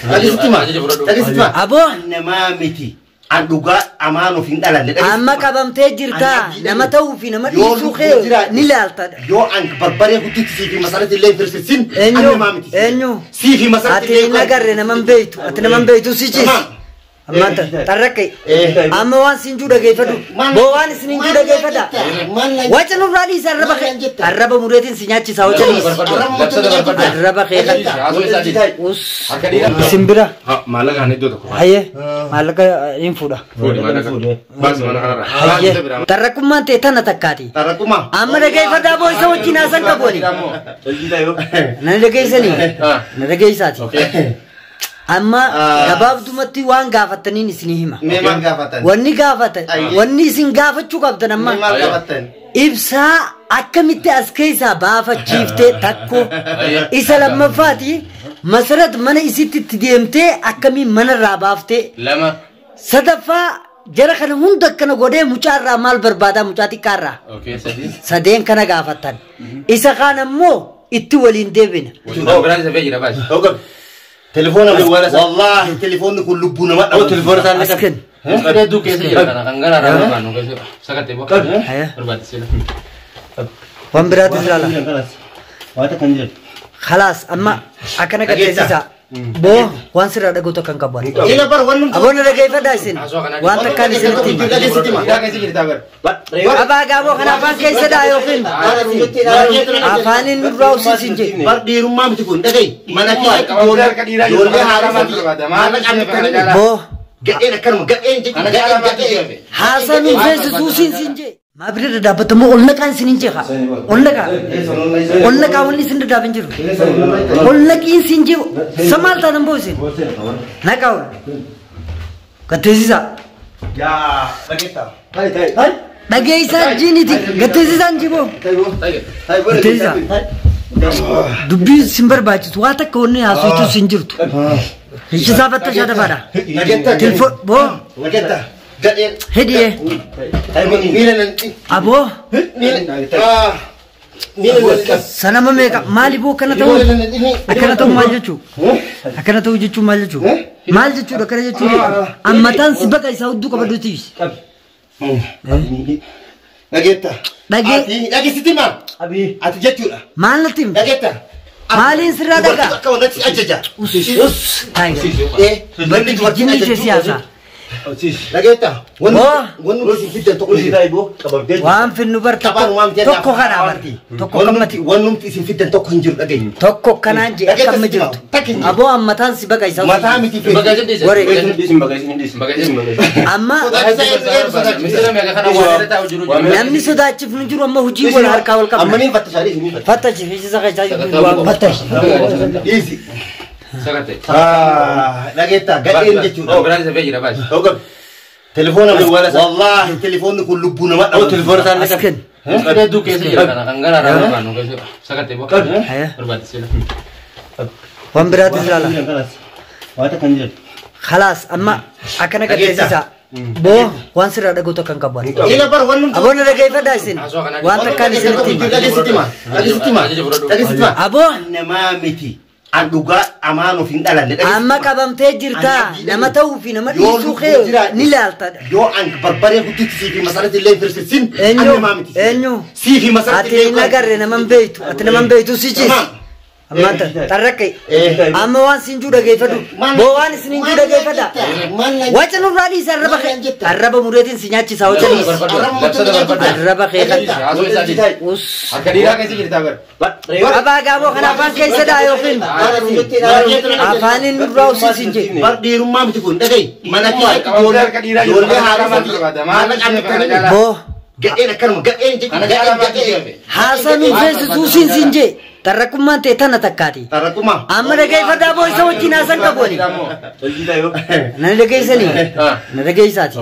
Dhageessitti maa? Dhageessitti maa? Aboo. Namaa miti. An dhugaa amaan of hin dhalanne. Amma qabamtee jirta. Nama ta'uu fi nama dhiisuu kee ni laalta. Yoo an barbaree gudditti sii fi masarratti illee firsisin. Eenyu? Namaa miti. Eenyu? Sii fi masarratti Ati hin agarre nama hin beektu. Ati nama hin beektu si ciisi. Amma tarraqqe. Amma waan siin juu dhageeffadhu. Boo waan isin hin juu dhageeffadha. Waca nurraa dhiisa arraba kee. Arraba mureetiin si nyaachisa waca dhiisa. Arraba kee kan. Us. Simbira. Maallaqa kan iddoo tokko. Hayyee. Maallaqa hin fuudha. Fuudhi maallaqa. Baasi maallaqa kanarraa. Hayyee. Tarraqqummaan ta'e tana takkaati. Tarraqqummaa. Amma dhageeffadhaa boo isa wajjin haasan qabu ani. Na dhageessanii? Na dhageessaati. Amma gabaabdumatti waan gaafattaniin isinii hima. Mee maal gaafatan? Wanni gaafatan, wanni isin gaafachuu qabdan amma. Mee maal gaafatan? Ibsaa akkamitti as keessaa baafachiiftee takko. Isa lammaffaati Masarat mana isitti itti deemtee akkamiin manarraa baaftee. Lama. Sadaffaa jara kana hunda akkana godhee mucaarraa maal barbaadaa mucaa xiqqaarraa. Okay, sadii. Sadeen kana gaafattan. Isa kaan ammoo itti waliin deebina. Biraan isa fe'ee jira baasi. Telefoona wallaahi telefoonni kun lubbuu nama dhabu. Telefoona As kenni. Mistira hedduu keessa jira kana kan gara irraa barbaannu keessa sakattee boo. Barbaachisee. Waan biraatis ilaala. Khalaas amma akkana gaddeessisa. Boo waan sirraa dhagootu akkan qabu ani. Ila bar wannan Aboonni dhageeffadhaa isin. Waan takkaan isinitti hima. Dhageessitti hima. Abaa gaaboo kana afaan keessadhaa yookiin afaaniin nurraa usiisin jee. Bar dhiirummaa miti kun dhaga'i. Mana keessatti ijoollee haadha maallaqa Boo gadheen akkanuma gadheen jechuudha gadheen gadheen. haasaa nuun feesisuu siin jee. Maa bira dhadhaabbatamoo ol naqaan isin hin jeeqa. Ol naqaa. Ol naqaa wanni isin dhadhaaf hin jiru. Ol naqiin siin jee. Sa maal taatan boo isin? Naqaa ol. Gatteessisaa. Yaa dhageettaa. Dhageessaa jiiniti. Gatteessisaan jiboo. Gatteessisaa. Dubbii sin barbaachisu waa takka wanni haasoftu sin jirtu. Hiikisaa fattashaa dafaadha. Dhageettaa. Tilfo boo Dhageettaa. Gadheen. hidhiyee Miila nan. aboo Miila. Miila nan. sanama meeqa maali boo akkana ta'u akkana ta'u maal jechuu akkana ta'u jechuun maal jechuu maal jechuudha akkana jechuun ammataan si baqa isaa hudduu qabadhuutiif Dhageettaa. Dhagee- Ati dhageessitti maal? Ati jechuudha. maal natti himta Dhageettaa. Maaliin sirraa dhagaa? Akka wantatti ajaja. Us taayigaa Namni dubartiin jinni ishee ajajju. siyaasaa Dhageettaa. Boo. Wanni isin fiddan tokko hin jiru. waan finnu bar Qabaan waan tokko kanaa bar tokko kammati Wannumti isin fiddan tokko hin jiru dhageenye. tokko kanaan jee akkamma jirtu aboo ammataan si baqa isaa Mataa miti Bagaasiin Waree. Bagaasiin. Amma Mistira meeqa kana waan irra taa'u jiru. namni sodaachifnu jiru amma hojii wal harkaa wal qabna. Ammaniin fattashaa dhiisi. Fattashi fiisisa keessaa jiru waan fattashi. Dhiisi. Sakattee. Dhageettaa gadheen jechuudha. Biraan isa fe'ee jira baasi. Telefoona wallaahi telefoonni kun lubbuu nama dhabu. Telefoona As kenni. Mistira hedduu keessa jira kana kan gara irraa barbaannu keessa sakattee boo. Barbaachisee. Waan biraatis ilaala. Khalaas amma akkana gaddeessisa. Boo waan sirraa dhagootu akkan qabu ani. Ila bar wannumti. Aboonni dhageeffadhaa isin. Waan takkaan isinitti hima. Dhageessitti maa? Dhageessitti maa? Dhageessitti maa? Aboo Namaa miti. An dhugaa amaan of hin dhalanne. amma qabamtee jirta. Nama ta'uu fi nama dhiisuu kee ni laalta. Yoo an barbaree gudditti sii fi masarratti illee firsisin. Eenyu? Namaa miti. Eenyu? Sii fi masarratti Ati hin agarre nama hin beektu. Ati nama hin beektu si ciisi. Amma tarraqqe. Amma waan siin juu dhageeffadhu. Boo waan isin hin juu dhageeffadha. Waca nurraa dhiisa arraba kee. Arraba mureetiin si nyaachisa waca dhiisa. Arraba kee kan. Us. Harka dhiiraa keessa jirta bar. Abaa gaaboo kana afaan keessadhaa yookiin afaaniin nurraa usiisin jee. Bar dhiirummaa miti kun dhaga'i. Mana keessatti ijoollee haadha maallaqa Boo gadheen akkanuma gadheen jechuudha gadheen gadheen. haasaa nuun feesisuu siin jee. Tarraqqummaan ta'e tana takkaati. Tarraqqummaa. Amma dhageeffadhaa boo isa wajjin haasan qabu ani. Na dhageessanii? Na dhageessaati.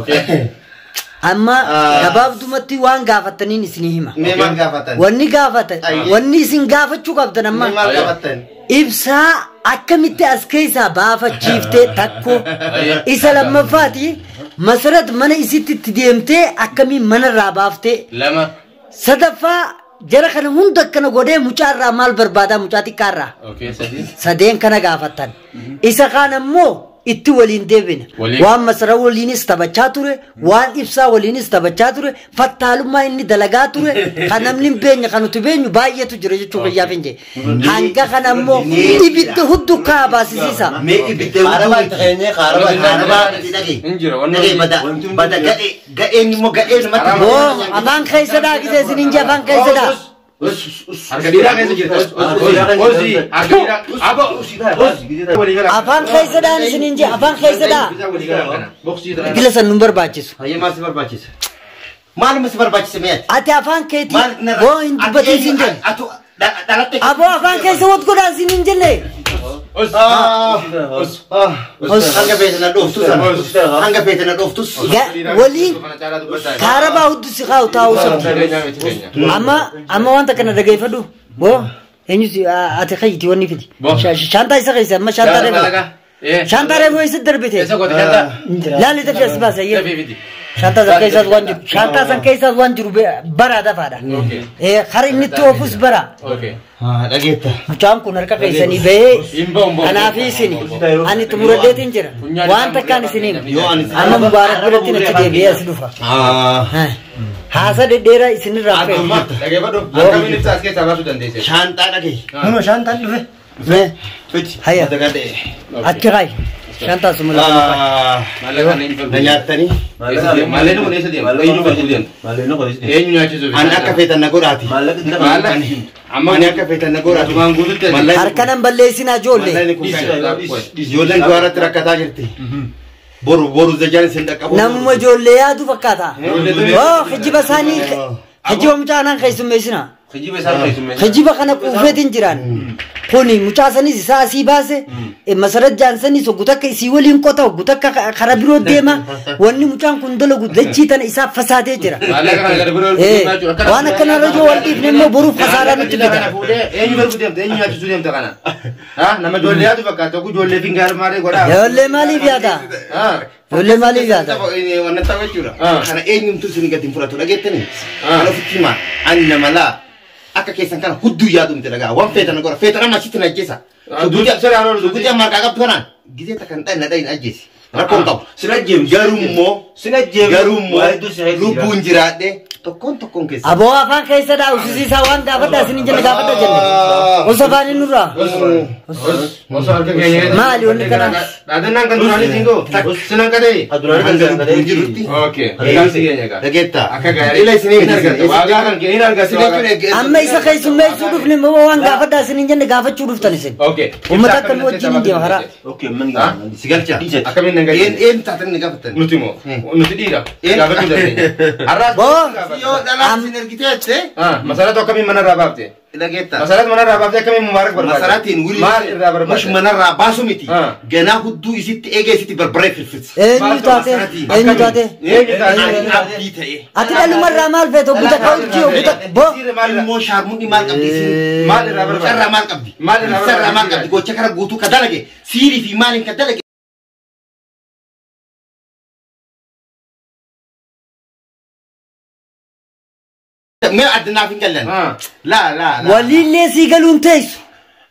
Amma gabaabdumatti waan gaafattaniin isinii hima. Mee maal gaafatan? Wanni gaafatan, wanni isin gaafachuu qabdan amma. Mee maal gaafatan? Ibsaa akkamitti as keessaa baafachiiftee takko. Isa lammaffaati Masarat mana isitti itti deemtee akkamiin manarraa baaftee. Lama. Sadaffaa Jara kana hunda akkana godhee mucaarraa maal barbaadaa mucaa xiqqaarraa? Sadeen kana gaafattan. Isa kaan ammoo itti waliin deebina. Waan masara waliinis taphachaa ture, waan ibsaa waliinis taphachaa ture, fattaalummaa inni dalagaa ture, kan namni hin beenye kan nuti beenyu baay'eetu jira jechuu fayyaaf hin jee. Hanga kana ammoo ibidda hudduu kaa baasisiisa. Mee ibidda hudduu bada gadheen immoo gadheen namatti. Boo afaan keessa dhaakisee isin hin jee afaan keessa dhaa. Harka dhiiraa keessa jirta. Osi harka dhiiraa. Abo. Afaan keessa dhaan isin hin jee afaan keessa dhaa. Bila san nun barbaachisu. Hayyee maal si barbaachisa? Maaluma si barbaachisa mi'aati? Ati afaan keetii boo hin dubbatin isin jenne. Aboo afaan keessa wat godhaan isin hin jenne. Hanga feete na dhooftus. Hanga feete na dhooftus. Waliin kaarabaa hudduu si kaa'u taa'uu sabti. Amma wanta kana dhageeffadhu. Boo eenyuti ati kayyiti wanni fidi. Shaantaa isa keessa amma shaantaa reefu. Shaantaa reefu eessatti darbite? Laalli dafii as baase ayyee. Shaantaa san keessaas waan jiru. Shaantaa san keessaas waan jiru baraa dafaadha. Kara inni itti oofus bara. Dhageetta. Mucaan kun harka keessanii bahee kanaaf isin ani xumuradheetiin jira. Waan takkaan isiniin amma Mubaarak biratti natti deebi'ee as dhufa. Haasa dhedheeraa isinirraa fe'e. Dhageeffadhu. Akkamiin ibsaa as keessaa baasuu dandeesse? Shaantaa dhagee. Numa shaantaan dhufe. Hayya. Achi kaayi. Shaantaa suma lafa. Na nyaattanii. Maalleen kun eessa deema? Eenyu galchuu deema? Eenyu nyaachisuuf? Ani akka feetan na godhaati. Ani akka feetan na godhaati. Harkanan balleessinaa ijoollee. Ijoolleen du'aaratti rakkataa jirti. Boru boru zajaan isin dhaqqabu. Namuma ijoollee yaadu fakkaata. Oo kijiba isaanii kijiba mucaa kanaan keessummeessina. Kijiba kana quufeetiin jiran. Kuni mucaa sanis isaa asii baase Masarat Jaansanis oggu takka isii waliin qota oggu takka karaa biroo deema wanni mucaan kun dalagu dachii tana isaa fasaatee jira. Waan akkana irra yoo wal dhiifne immoo boruuf kasaaraa nutti fida. Eenyu galchuu deemta? Eenyu nyaachisuu deemta kana? Nama ijoollee yaadu fakkaata. Oguu ijoollee fingaar maalee godhaa. Ijoollee maaliif yaada? Ijoollee maaliif yaada? Wannan ta'u jechuudha. Kana eenyumtu isin gadi hin fudhatu dhageettanii? Kana ofitti himaa. Ani nama laa. Akka keessan kana hudduu yaadu miti dhagaa. Waan feetan godha. Feetan amma achitti na ajjeesa. Suguutii amma harkaa qabdu kanaan gizee takka hin dhahin na dhahin ajjeesi. Rakkoon qabu. Garuu immoo lubbuun jiraadhe tokkoon tokkoon keessa. Aboo afaan keessa dhaa usisiisaa waan gaafadhaa isin hin jenne gaafadha jenne. Osoo afaaniin nurraa. Maali wanni kana? Dhaadannaan kan duraanii siin ga'u. Sinan qatee. Hanga lubbuun jirutti. Okay. Kan si keenya gaa. Dhageetta. Akka gaarii. Ila isin hin argatte. Waagaa kan kee hin argatte. Amma isa keessummeessuu dhufne immoo waan gaafadhaa isin hin jenne gaafachuu dhuftan isin. Okay. Uummata akkamii wajjin hin deema karaa? Okay, man si galcha. Akkamiin nan galcha? Een een taatan ni gaafattan. Nuti moo? Nuti dhiira. Gaafachuu dandeenya. Har'aas. Boo. Yoo dhalaa isin ergiteette. Masaratu akkamiin manarraa baafte? Dhageetta. Masarat manarraa baaftee akkamiin Mubaarak barbaadde? Masaratiin wuli. Maal irraa barbaadde? Mush manarraa baasu miti. Ganaa hudduu isitti eegee isitti barbaree firfirsa. Eenyu taate? Eenyu taate? Eenyu taate? Ani abdii ta'e. Ati dhalumarraa maal feete? Oggu takka hojii oggu takka boo. Immoo shaarmuun maal qabdi isin? Maal irraa barbaadde? Mucarraa maal qabdi? Maal irraa barbaadde? Ibsarraa maal qabdi? Gocha kana guutuu ka dalage siirii fi maaliin ka dalage? Mee addanaaf hin gallan. Laa laa laa. Waliillee sii galuun teessu.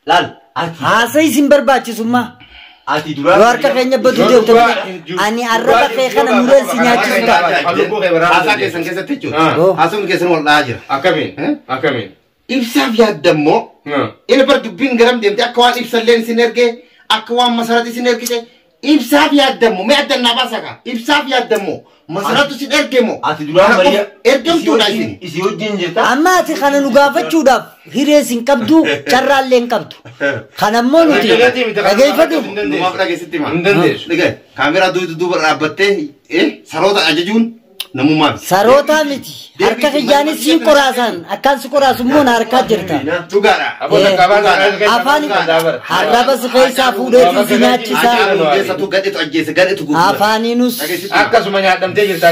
Laal ati Haasa isin barbaachisummaa. ati duraa Yoo harka keenya baduu deemte ani arraba kee kana mureen si nyaachisu ta'a. Haasaa keessan keessatti jechuudha. Haasawni keessan wal dha'aa jira. Akkamiin? Akkamiin? Ibsaaf yaaddammoo Ila bar dubbiin garam deemte akka waan ibsalleen isin ergee akka waan masarati isin ergite ibsaaf yaaddammoo mee addannaa baasa kaa ibsaaf yaadammoo masaratu isin ergemoo Ati duraan bari'a. ergamtuudha isin. Isii wajjin jirta. Amma ati kana nu gaafachuudhaaf hiree sin qabdu carraallee hin qabdu. Kanammoo nuti dhageeffadhu. Numaaf dhageessitti himaa. Hin dandeessu. Dhagaye kaameraa duuba dhaabbattee saroota ajajuun namummaa miti. Sarootaa miti. Harka kiyyaanis siin qoraasan akkaan si qoraasu immoo na harkaa jirta. Dhugaadha. Afaan arraba si keessaa fuudheetiin si nyaachisaa. Ajjeesatu gadheetu ajjeese gadheetu gurgura. Afaaniinus Akkasuma nyaadhamtee jirta.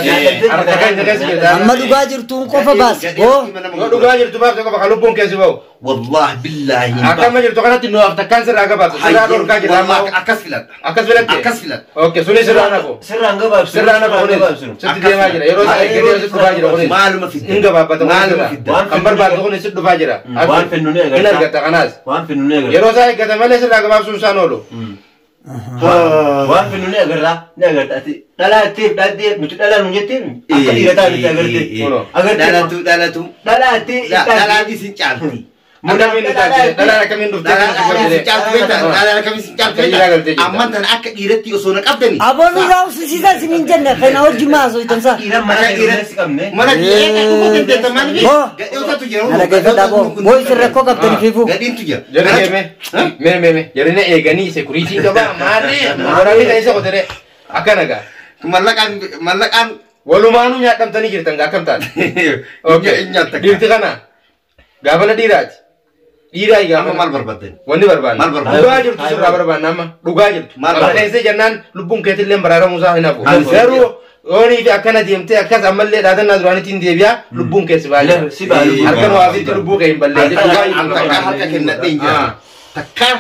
Harka keenya keessa jirta. amma dhugaa jirtuun qofa baas. Boo Yoo dhugaa jirtu baafte qofa kan lubbuun keessi bahu. Wallahi billahi. Akkama jirtu kanatti nu takkaan sirraa gabaabsa. Sirraa dhorkaa jirta amma. Akkas filadha. Akkas filatte? Akkas filadha. Okay, suni sirraa naqu. Sirraan gabaabsinu. Sirraa naqu kunis. Sitti deemaa jira. Yeroo isaa eeggatee si dhufaa jira kunis. Maaluma fidda? Hin gabaabbata. Maaluma fidda? Kan barbaaddu kunis si dhufaa jira. Waan fennu ni agarta. Hin argatta kanaas. Waan fennu ni agarra. Yeroo isaa eeggata malee sirraa gabaabsuun isaan oolu. Waan fennu ni agarra. Ni agarta. Ati dhalaa itteef dhaaddee nuti dhalaa nu jettee akka dhiira ta'a nuti agarte. Agarte. Dhalatu dhalatu. Dhalaa ittee. Dhalaan isin caalti. Akkamiin dhufte? Dhalaan akkamiin dhufte? Dhalaan isin caalti beektaa? Dhalaan akkamiin isin caalti beektaa? Amman tana akka dhiiratti osoo na qabdani. Aboo nurraa uffisiisaa isin hin jenne kana hojii maasoitan saa. Dhiira mana keessa qabne. Mana dhiiraa dhufuu dandeetta maaliif? Boo. Gadhootatu jira. Na dhaggeeffadhaa boo. Boo isin rakkoo qabdanii fiifuu. Gadhiintu jira. Jara mee mee mee mee jarina eeganii sekuriitiin qabaa maali? Waraabni kan isa qotere akkana gaa. Mallaqaan mallaqaan Walumaanuu nyaadhamtanii jirtan gaa akkam taate? Nyaatta. Dhiirti kana gaafana dhiiraati. Dhiiraa Amma gaafa maal barbaaddan? Wanni barbaanne. Maal barbaanne? Dhugaa jirtu sirraa barbaanne amma dhugaa jirtu. Maal barbaanne? Barreessee jennaan lubbuun keetillee baraaramuu isaa hin hafu. Ani Garuu oonii fi akkana deemtee akkas ammallee dhaadannaa duraaniitiin deebi'aa lubbuun keessi baay'ee. Si baay'ee. Harka waafiitti lubbuu kee hin balleessin. Dhugaa jirtu Takkaa harka kennadhee hin jira. Takkaa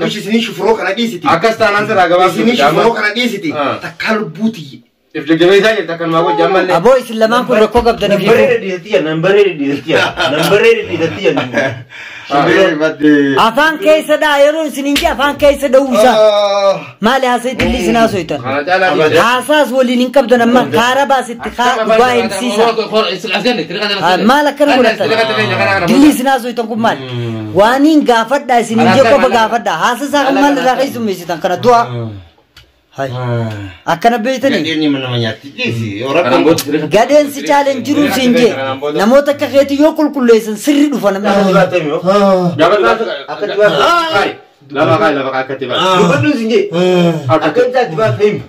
nuti isinii shufuroo kana dhiisiti. Akkas taanaan sirraa gabaabsuu. Isinii shufuroo kana dhiisiti. Ah. Takkaa lubbuuti. If jajjabeessaa jirta akkanumaa gocha ammallee. Aboo isin lamaan kun rakkoo qabdanii Nan fiifuu. bareeda dhiirtiyya. Nan bareeda dhiirtiyya. Nan bareeda dhiirtiyya. Afaan keessa dhaa yeroo isin hin jee afaan keessa dha'uu isaa. Maali haasayitti illee isin haasoitan. Kana caalaa dhiirti. Haasaas waliin hin qabdan amma kaara baasitti dhugaa himsiisa. Maal akkana godhatan? Dilli isin haasoitan kun maali? Waaniin gaafadhaa isin hin jee qofa gaafadhaa. Haasasaa kan maal irraa keessummeessitan kana du'a. Hai. Akkana beektanii? Gadheen nama nyaatti dhiisi. Yoo Kanaan rakkoon booda Gadheen si caaleen jiruu siin jee namoota akka keetii yoo qulqulleessan sirri dhufa namni. Akka dibaaf. Lafa kaay lafa kaay akkatti baas. Dubbadhu sin jee. Akka isaatti baaf himi.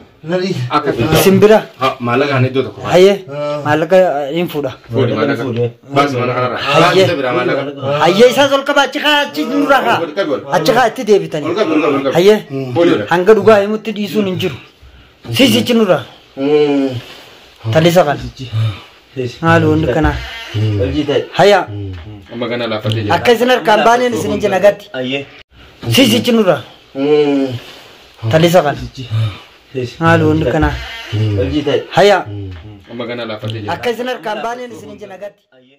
Akkatti. Simbira. Maallaqa iddoo tokko. Hayyee maallaqa hin fuudha. Fuudhi maallaqa. Baasi mana kanarraa. Baasi isa biraa maallaqa. Hayyee isaas ol qaba achi kaa achi nurraa kaa. Achi kaa itti deebitanii. Ol qabi ol qabi ol qabi. Hayyee Fuudhi. hanga dhugaa himutti dhiisuun hin jiru. Siisichi nurraa. Talisa kana. Maal wanni kanaa. Hojii ta'e. Hayyaa Amma kana laaffatee jira. akka isin harkaan baaneen isin hin nagatti. Ayyee. Siisichi nurraa. Talisa kana. Maal wanni kanaa. Hojii ta'e. Hayyaa Amma kana laaffatee jira. akka isin harkaan baaneen isin hin nagatti. Ayyee.